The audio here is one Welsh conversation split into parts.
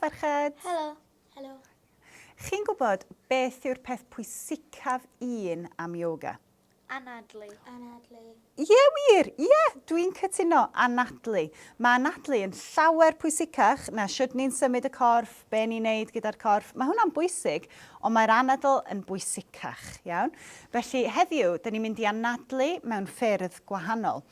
ferched. Helo. Helo. Chi'n gwybod beth yw'r peth pwysicaf un am yoga? Anadlu. Anadlu. Ie, wir! Ie, dwi'n cytuno. Anadlu. Mae anadlu yn llawer pwysicach na shwt ni'n symud y corff, be ni'n neud gyda'r corff. Mae hwnna'n bwysig, ond mae'r anadl yn bwysicach, iawn? Felly, heddiw, dyn ni'n mynd i anadlu mewn ffyrdd gwahanol.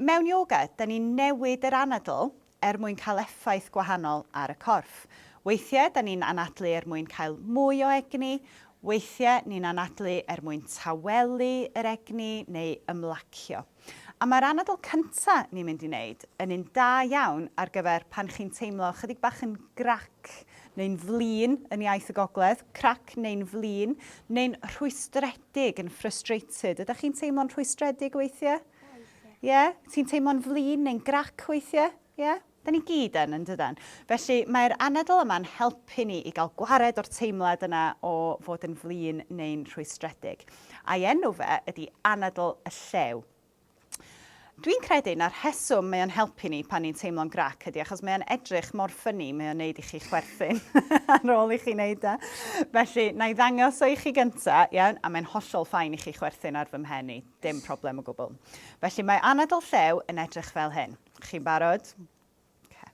Mewn yoga, dyn ni'n newid yr anadl er mwyn cael effaith gwahanol ar y corff. Weithiau, da ni'n anadlu er mwyn cael mwy o egni, weithiau ni'n anadlu er mwyn tawelu yr egni neu ymlacio. A mae'r anadl cynta ni'n mynd i wneud yn un da iawn ar gyfer pan chi'n teimlo chydig bach yn grac neu'n flin yn iaith y gogledd, crac neu'n flin, neu'n rhwystredig, yn frustrated. Ydych chi'n teimlo'n rhwystredig weithiau? Ie? Ti'n teimlo'n flin neu'n grac weithiau? Ie? Da ni gyd yn, yn dydan? Felly mae'r anadl yma'n helpu ni i gael gwared o'r teimlad yna o fod yn flin neu'n rhwystredig. A'i enw fe ydy anadl y llew. Dwi'n credu na'r rheswm mae o'n helpu ni pan ni'n teimlo'n grac ydy achos mae o'n edrych mor ffyni, mae o'n neud i chi chwerthin ar ôl i chi neud e. Felly, na i ddangos o i chi gynta, iawn, a mae'n hollol ffain i chi chwerthin ar fy mhen i. Dim problem o gwbl. Felly mae anadl llew yn edrych fel hyn. Chi'n barod? Okay.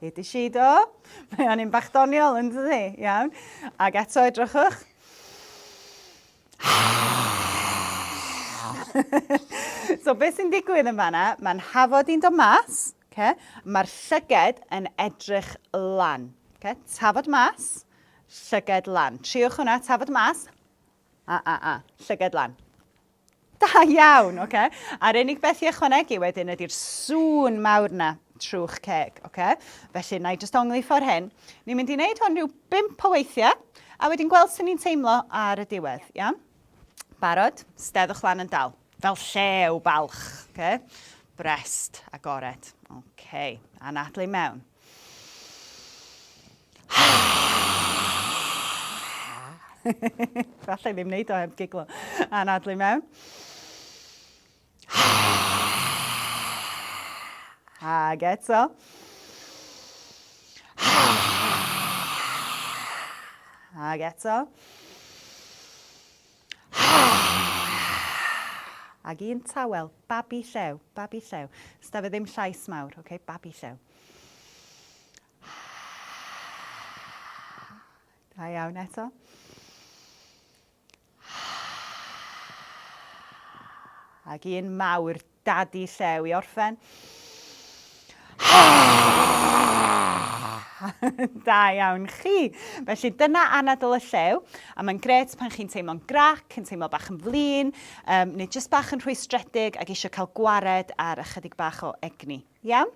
Ydy si do? Mae o'n un bach doniol yn dydi? Iawn. Ac eto edrychwch. so beth sy'n digwydd yn fanna, mae'n hafod i'n dod mas, okay? Mae'r llyged yn edrych lan. Okay? Tafod mas, Llyged lan. Triwch hwnna, tafod mas. A, a, a. Llyged lan. Da iawn, oce. Okay? A'r unig beth i ychwanegu wedyn ydy'r sŵn mawr na trwy'ch ceg, oce? Okay? Felly, na i jyst ongli ffordd hyn. Ni'n mynd i wneud hwn rhyw bimp o weithiau, a wedyn gweld sut ni'n teimlo ar y diwedd, iawn? Barod? Steddwch lan yn dal. Fel llew balch, oce? Okay? Brest agored. Oce, okay. Anadlu mewn. Falle ddim wneud o heb giglo. Anadlu mewn. Ag eto. Ag eto. Ag un tawel, babi llew, babi llew. Sda fe ddim llais mawr, oce, okay? Babi llew. Da iawn eto. Ac un mawr dadi llew i orffen. Da iawn chi. Felly dyna anadl y llew, a mae'n gret pan chi'n teimlo'n grac, yn teimlo bach yn flin, um, neu jyst bach yn rhwystredig ac eisiau cael gwared ar ychydig bach o egni. Iawn?